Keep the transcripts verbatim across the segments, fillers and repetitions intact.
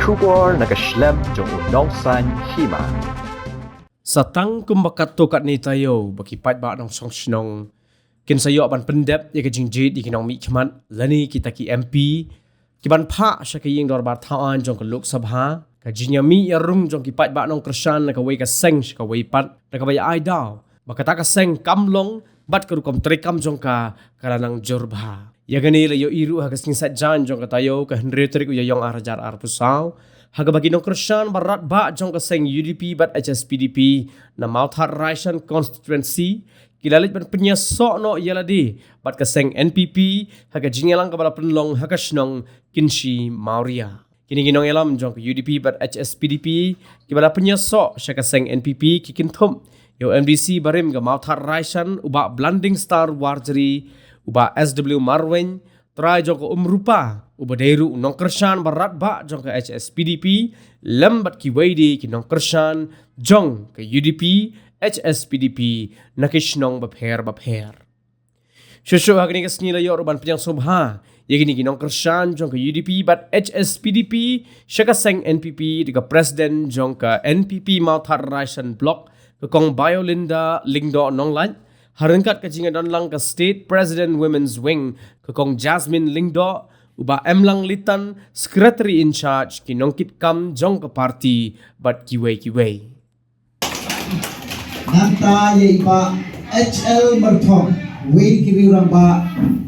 Khubor na ka shlem jong u Nongsaiñ Hima. Sa tang kumba katto katne taïew ba ki paidbah nongshong shnong kin sa ïoh ban pyndep ïa ka jingjied ïa ki nongmihkhmat lane kita ki M P ki ban phah sha ka ïing dorbar thaw aiñ jong ka Lok Sabha, ka jingïamih ïarung jong ki paidbah nongkyrshan na kawei ka seng sha kawei pat na kaba ïa ai daw ba kata ka seng kam long bad ka rukom treikam jong ka ka la nang jur bha. Ïa kane la ïohi ruh ha ka sngi Saitjaiñ jong ka taïew, ka hynriew tarik u Ïaïong ar hajar arphew saw, ha kaba ki nongkyrshan ba radbah jong ka seng U D P bad H S P D P na Mawthadraishan constituency ki la leit ban pynïasoh noh ïa lade bad ka seng N P P ha ka jingïalang kaba la pynlong ha ka shnong Kynshi Mawria. Kine ki nongïalam jong ka U D P bad H S P D P kiba la pynïasoh sha ka seng N P P ki kynthup ïa u M D C barim ka Mawthadraishan, u Bah Blanding Star Warjri, u Bah S W Marwein, trai jong ka Umrupa, uba dei ruh u nongkyrshan ba radbah jong ka H S P D P, lem bad kiwei de ki nongkyrshan jong ka U D P, H S P D P na ki shnong bapher bapher. Shuh shuh ha kane ka sngi la ïoh ruh ban pdiang sngewbha ïa kine ki nongkyrshan jong ka U D P bad H S P D P sha ka seng N P P da ka President jong ka N P P Mawthadraishan Block, ka Kong Biolinda Lyngdoh Nonglait, ha ryngkat ka jingïadon lang ka State President Women's Wing, ka Kong Jasmine Lyngdoh, u Bah Emlang Litan, Secretary in Charge, ki nongkitkam jong ka party bad kiwei kiwei. Nangta ïa i Bah H L Myrthong, wei ki riew rangbah,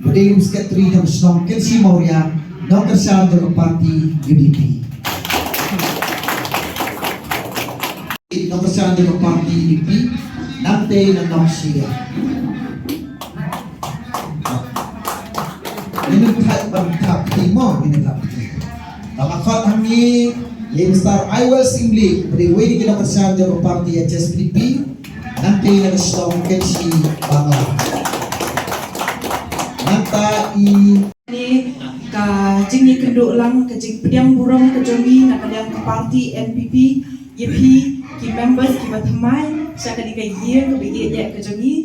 ba dei u Secretary jong ka shnong Kynshi Mawria, nongkyrshan jong ka party U D P. Nongkyrshan jong ka party U D P, nangta na nongshia. Ngin ym thait ban thap phi mo, ngin ym thap phi. Tang ba khot hangne ïa i Mister Aiwel Syiemlieh, ba dei wei na ki nongkyrshan jong ka party H S P D P, nangta na ka shnong Kynshi Bangla. Nangta i Kane ka jingïakynduh lang, ka jingpdiang burom ka jong ngi na ka liang ka party N P P ïa phi ki members kiba thymmai sha kane ka ïing kaba ïeit ka jong ngi.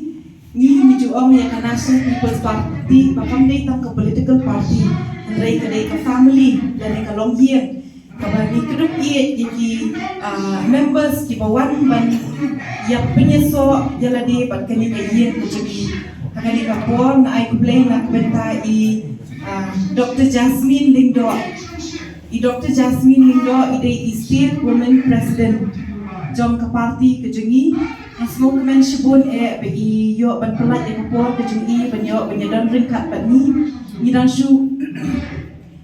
Ngi ngi ju ong ïa ka National People's Party ba kam dei tang ka political party, hynrei ka dei ka family lane ka longïing kaba ngi kdup ïeit ïa ki, ah, members kiba wan ban ïa pynïasoh ïa lade bad kane ka ïing ka jong ngi. Ha kane ka por nga ai khublei na ka bynta i, ah, Doctor Jasmine Lyngdoh. I Doctor Jasmine Lyngdoh i dei i State Women President jong ka party ka jong ngi. Nga sngewkmen shibun eh ba i ïoh ban pynlait ïa ka por ka jong i ban ïoh ban ïadon ryngkat bad ngi. Ngi dang shu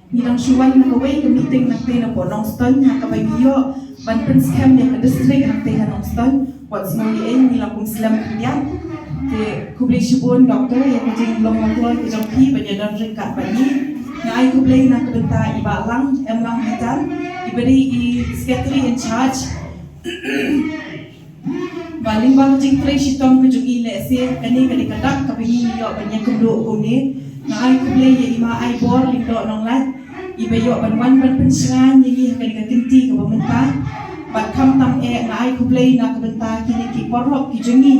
Ngi dang shu wan na kawei ka meeting nangta na Port Nongstoiñ, ha kaba ngi ïoh ban pynskhem ïa ka district hangta ha Nongstoiñ. Wat sngew ïa ngi la kum slem khyndiat. Te khublei shibun Doctor ïa ka jinglong mawkloi ka jong phi ban ïadon ryngkat bad ngi. Nga ai khublei na ka bynta i Bah Lang, Emlang Bitar, iba dei i Secretary in Charge. Ba lyngba ka jingtrei shitom ka jong i lehse kane ka dei ka dak kaba ngi ïoh ban ïakynduh kumne. Nga ai khublei ïa i Ma Aibor Lyngdoh Nonglait iba ïoh ban wan ban pynshngaiñ ïa ngi ha kane ka kynti kaba mynta. Bad khamtam eh nga ai khublei na ka bynta kine ki paralok ki jong ngi,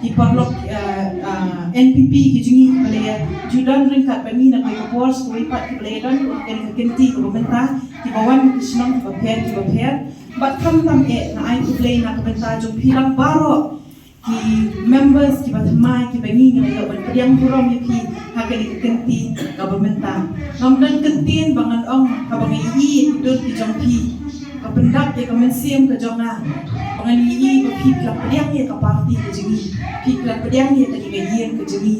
ki paralok, eh, eh, N P P ki jong ngi kiba la ïa ju don ryngkat bad ngi na kawei ka por sha kawei pat, kiba la ïa don ha kane ka kynti kaba mynta, kiba wan na ki shnong kiba pher kiba pher. Bad khamtam eh nga ai khublei na ka bynta jong phi lang baroh ki members kiba thymmai kiba ngi ngi la ïoh ban pdiang burom ïa phi ha kane ka kynti kaba mynta. Ngam don kyntien ba ngan ong haba nga ïohi ïa ki dur ki jong phi. Ka pyndap ïa ka mynsiem ka jong nga ba ngan ïohi ba phi la pdiang ïa ka party ka jong ngi, phi la pdiang ïa kane ka ïing ka jong ngi.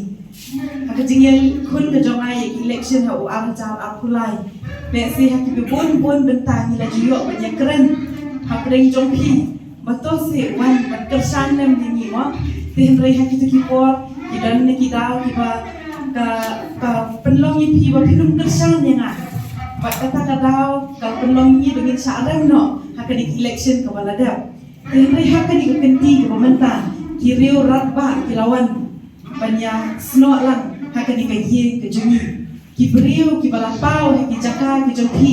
Ha ka jingïakhun ka jong nga ïa ka election ha u ar hajar arphew lai, lehse ha kiba bun bun bynta ngi la ju ïoh ban ïakren hapdeng jong phi ba to seh wan ban kyrshan lem ïa ngi mo. Te hynrei ha kito ki por ki don na ki daw kiba ka, ka pynlong ïa phi ba phin ym kyrshan ïa nga. Bad kata ka daw ka pynlong ïa ngi ba ngin shah rem noh ha kane ka election kaba la dep. Te hynrei ha kane ka kynti kaba mynta ki riew radbah ki la wan ban ïa snoh lang ha kane ka ïing ka jong ngi. Ki briew kiba la paw ha ki jaka ki jong phi,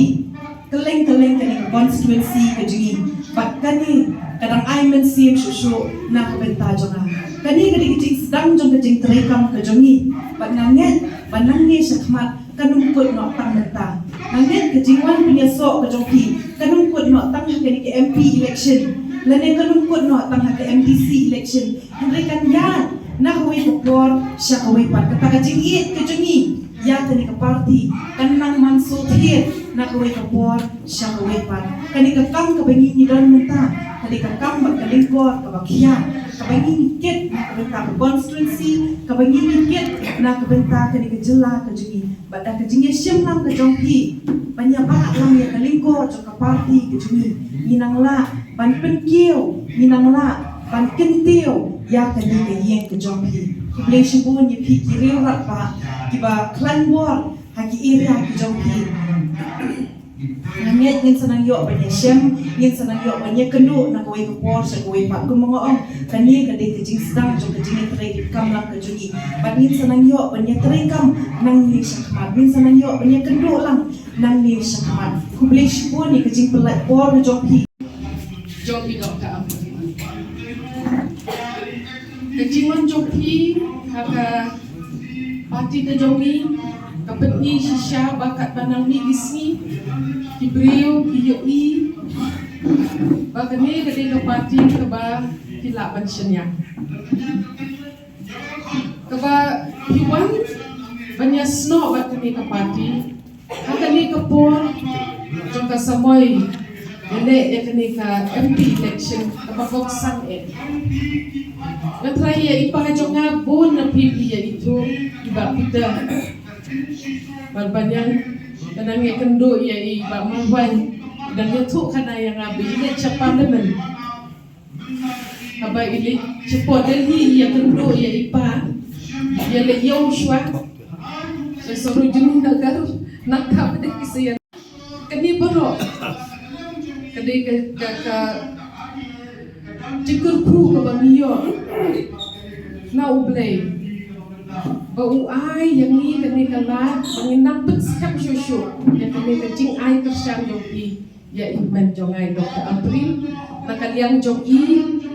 kylleng kylleng kane ka constituency ka jong ngi. Bad kane ka dang ai mynsiem shuh shuh na ka bynta jong nga. Kane ka dei ka jingsdang jong ka jingtrei kam ka jong ngi. Bad nga ngeit ba nangne shakhmat kan ym kut noh tang mynta. Nga ngeit ka jingwan pynïasoh ka jong phi kan ym kut noh tang ha kane ka M P election, lane kan ym kut noh tang ha ka M D C election. Hynrei kan ïaid na kawei ka por sha kawei pat. Kata ka jingïeit ka jong ngi ïa kane ka party kan nang man shu thied na kawei ka por sha kawei pat. Kane ka kam kaba ngi ngi don mynta ka dei ka kam bad ka lyngkor kaba khia, kaba ngi ngi kit na ka bynta ka constituency, kaba ngi ngi kit na ka bynta kane ka jylla ka jong ngi. Bad da ka jingïashim lang ka jong phi ban ïabah lang ïa ka lyngkor jong ka party ka jong ngi, ngi nang lah ban pynkiew, ngi nang lah ban kyntiew ïa kane ka ïing ka jong phi. Khublei shibun ïa phi ki rangbah kiba khlaiñ bor ha ki area ki jong phi. Nga ngeit ngin sa nang ïoh ban ïashem, ngin sa nang ïoh ban ïakynduh na kawei ka por sha kawei pat. Kumba nga ong, kane ka dei ka jingsdang jong ka jingïatreilang ka jong ngi. Bad ngin sa nang ïoh ban ïatreilang nangne sha khmat, ngin sa nang ïoh ban ïakynduh lang nangne sha khmat. Khublei shibun ïa ka jingpynlait por ka jong phi. Jong i Doctor Ampareen. Ka jingwan jong phi ha ka party ka jong ngi ka pyni shisha ba katba nang mih ki sngi ki briew ki ïohi ba kane ka dei ka party kaba ki lah ban shaniah. Kaba phi wan ban ïasnoh bad kane ka party ha kane ka por jong ka samoi ïaleh ïa kane ka M P election kaba kongsan eh. Nga trai ïa i pa jong nga bun na phi ïa i tu i Bah Peter. Bad ban ïa ka nang ïakynduh ïa i Bah Marwei. Dang ïathuh khana ïa nga ba i leit sha parliament. Haba i leit shapoh Delhi ïakynduh ïa i pa, ïaleh ïew shuwa sha Sarojini Nagar, nangta ba dei ki sa ïa. Kane baroh ka dei ka, ka, ka jingkyrkhu kaba ngi ïoh na U Blei ba u ai ïa ngi kane ka lad ba ngin nang pynskhem shuh shuh ïa kane ka jingai kyrshan jong phi. Ïa i hynmen jong nga i Doctor Ampareen, na ka liang jong i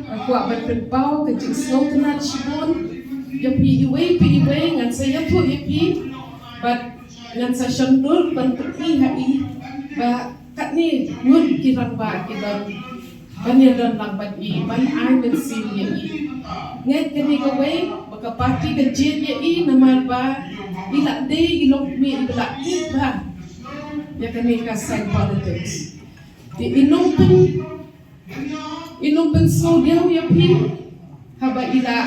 nga kwah ban pynpaw ka jingsngewtynnat shibun ïa phi iwei pa iwei. Ngan sa ïathuh ïa phi bad ngan sa shon dur ban pyni ha i ba katne ngut ki rangbah ki don ban ïadon lang bad i ban ai mynsiem ïa i. Ngeit kane kawei ba ka party ka jied ïa i namar ba i la dei i longkmie iba la ïeit bha ïa kane ka sign politics. Te i nongpyn, i nongpynsngewdiaw ïa phi haba i la,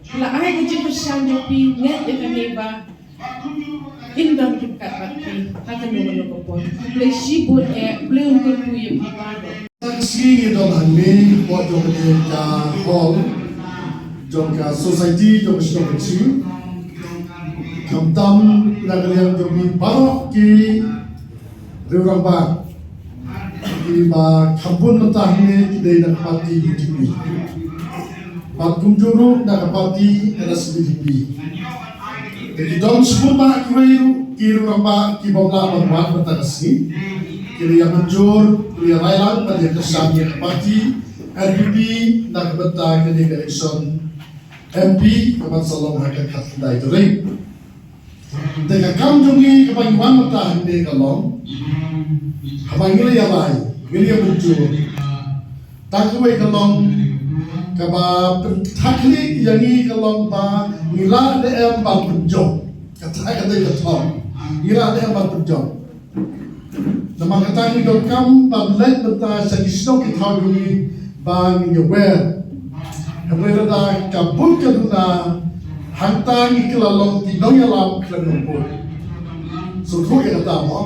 i la ai ka jingkyrshan jong phi. Ngeit ïa kane ba in don ryngkat bad phi ha kano kano ka por. Khublei shibun eh, Blei un kyrkhu ïa phi baroh. Ka sngi ngi don hangne hapoh jong kane ka hall jong ka society jong ka shnong Kynshi. Khamtam na ka liang jong ngi baroh ki riew rangbah kiba kham bun mynta hangne ki dei na ka party U D P bad kumjuh ruh na ka party N S P D P. Te ki don shibun bah kiwei ruh ki riew rangbah ki bym lah ban wan mynta ka sngi. Ki la ïa mynjur, ki la ïa railang ban ïa kyrshan ïa ka party N P P na ka bynta kane ka election M P kaban sa long ha ka khatkhyndai tarik. Te ka kam jong ngi kaba ngi wan mynta hangne ka long, haba ngi la ïa rai, ngi la ïa mynjur, tang kawei ka long kaba pynthakli ïa ngi ka long ba ngi lah ne em ban pynjop. Kata ka dei ka thong, ngi lah ne em ban pynjop. Namar kata ngi donkam ban leit mynta sha ki shnong ki thaw jong ngi ba ngin ïa wer. Hynrei lada ka bun ka duna hangta ngi kylla long ki nongïalam khlem nongbud. Sngewthuh ïa kata mo.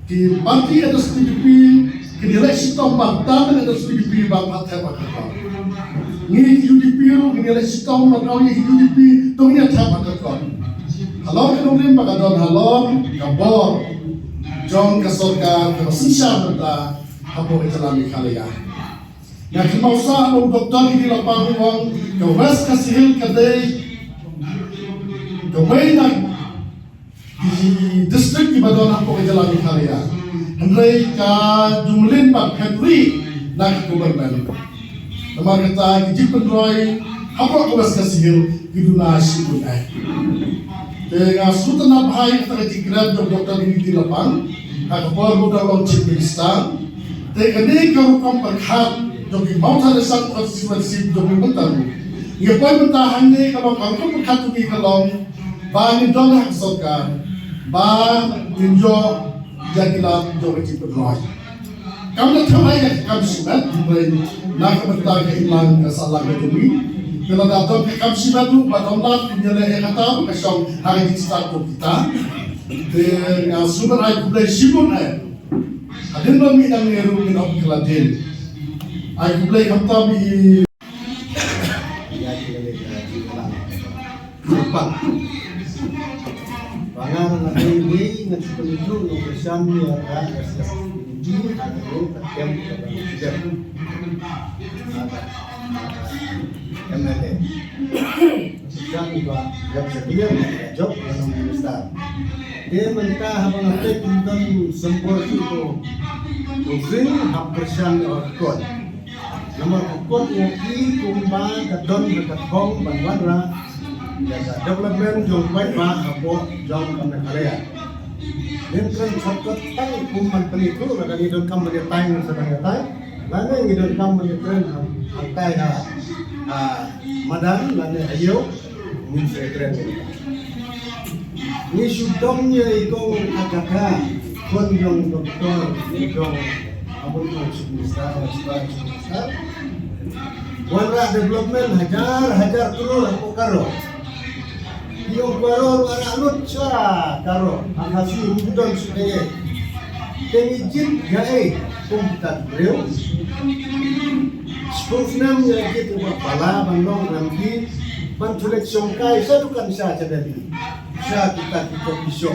Ki party N S P D P kin ïaleh shitom ban tan N S P D P ban pat thep ha ka kong. Ngi ki U D P ruh ngin ïaleh shitom ban ong ïa ki U D P to ngin ïa thep ha ka kong. Halor ka nongrim ba ka don halor ka bor jong ka sorkar kaba synshar mynta hapoh ka jylla Meghalaya. Nga kynmaw sah ba u Doctor Kitty Lapang u ong ka West Khasi Hills ka dei kawei na ki district kiba don hapoh ka jylla Meghalaya. Hynrei ka jumlin ba phet ri na ka government. Namar kata ki jingpynroi hapoh ka West Khasi Hills ki duna shibun eh. Te nga sngewtynnat bha ïa kata ka jingkren jong Doctor Kitty Lapang. Ha ka por ba u dang long Chief Minister, te kane ka rukom pyrkhat jong ki Mawthadraishan constituency jong ngi mynta ruh, ngi poi mynta hangne ka long ka rukom pyrkhat jong ngi ka long ba ngin don ha ka sorkar, ba ngin ïoh ïa ki lad jong ka jingpynroi. Kam da tharai ïa ka kam shimet, hynrei na ka bynta ka imlang ka sahlang ka jong ngi, te lada don ka kam shimet ruh ba don lad, ngin ïaleh ïa kata ba ka shong ha ka jingstad jong kita. Te nga sngewbha ai khublei shibun eh. Hadien ba mih nangne ruh ngin ong ka la dien. Ai khublei khamtam ïa i. Ïa ki la leh, ïa ki la leh. Sempang. Ba nga la leh, ngi ngan shu pynjur nongkyrshan ïa ka S S P D ha ka ri ka tem ka ba sdem. Ha ka M L A. Sha ki ba ïap sha kliar, ïa jop ïa nong minister. Te mynta haba nga peit kum don symbol ki ko, ko ring hap kyrshan ïa ka kot. Namar ka kot ngi i kumba ka don ka thong ban wanrah ïa ka development jong paidbah hapoh jong ka Meghalaya. Ngin kren shortcut tang kum ban pynithuh, lada ngi donkam ban ïatai ngan sa ban ïatai. Lane ngi donkam ban ïakren ha, hangtai ha, ha madan lane ha ïew, ngin sa ïakren. Ngi shu dom ïa i kong Agatha, khun jong doktor, jong Abang Chief Minister, Chief Minister. Wanrah development hajar hajar klur hapoh Garo. Ki ong Garo ruh arah lut sha Garo, ha Khasi ruh don shu dei. Te ngi jied ïa ei kum kita ki briew. Shiphew snem ngi la jied ïa u Bah Pala ban long M P, ban shu leit shongkai sha dukan sha, sha Delhi, sha kita ki coffee shop.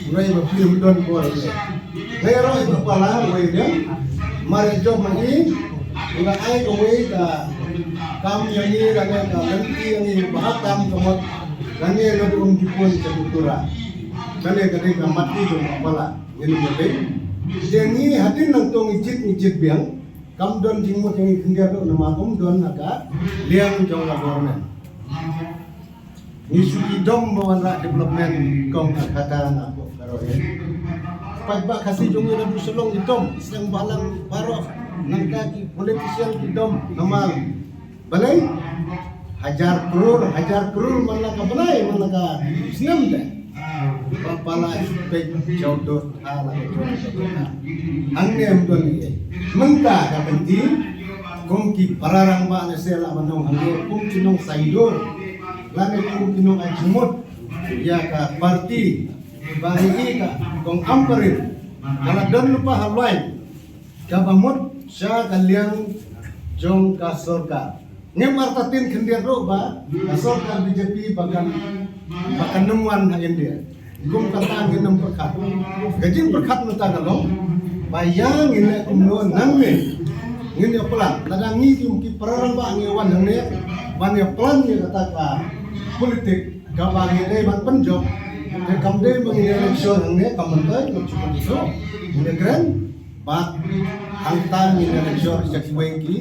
Hynrei ba phi ym don bor ïa. Hynrei ruh i Bah Pala uwei u dieng, mar ïa jop ma i, i la ai kawei ka kam ïa ngi, lane ka lynti ïa ngi ba ha kam ka mut, lane la dum ki pun ka kultura. Kane ka dei ka mat i jong Bah Pala, ïa ngi ïa dei. Te ngi hadien nangto ngi jied, ngi jied biang, kam don jingmut ïa ngi khyndiat ruh namar ym don ha ka liang jong ka government. Ngi shu i dom ba wanrah development kong ka kata na ko Garo Hills. Paidbah Khasi jong ngi naduh Shillong i dom, i seng balang baroh, nangta ki politician ki dom, namar balei hajar klur, hajar klur man la ka bnai, man la ka snem te. Bah Pala i shu peit jaw dor. Hangne ym don ei. Mynta ka kynti kum ki para rangbah ne se la ban ong hangne kum ki nong saidur lane kum ki nong ai jingmut ïa ka party ba ngi i ka kong Ampareen ka la don lypa ha line kaba mut sha ka liang jong ka sorkar. Ngim artatien khyndiat ruh ba ka sorkar B J P ba kan, ba kan nym wan ha India. Kum kata ngin nym pyrkhat. Ka jingpyrkhat mynta ka long ba ïa ngin leh kumno nangne ngin ïa plan. Lada ngi kum ki para rangbah ngi wan hangne ban ïa plan ïa kata ka politik kaba ngi dei ban pynjop. Te kam dei ba ngin ïa election hangne kam mynta ngin ïa kren. Bad hangta ngin ïa jur sha kiwei ki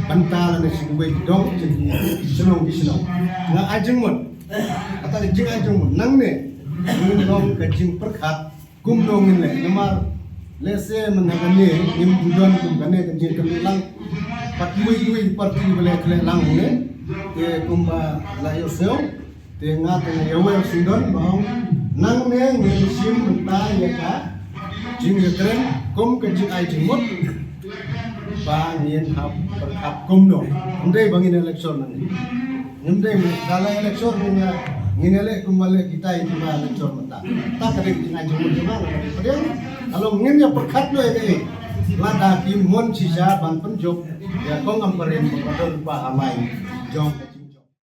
bynta lane sha kiwei ki dong sha ki shnong ki shnong. Nga ai jingmut, kata ka jingai jingmut nangne ngin long ka jingpyrkhat kumno ngin leh. Namar lehse mynta kane ngim ju don kum kane ka jingkynlang pat kiwei kiwei ki party ba leh khleh lang ne. Te kumba la ïohsngew Te nga te nga ïa wer sngewdon ba ong nangne ngin shim mynta ïa ka jingïakren kum ka jingai jingmut ba ngin hap pyrkhat kumno. Ym dei ba ngin election nangne. Ym dei ba la election ngin ïa, ngin ïa leh kumba leh kita kiba election mynta. Ta ka dei ka jingai jingmut jong nga, nga dei pdiang. Ka long ngin ïa pyrkhat noh ïa kaei lada ki mon shisha ban pynjop ïa kong Ampareen ba ka don ba ha lai jong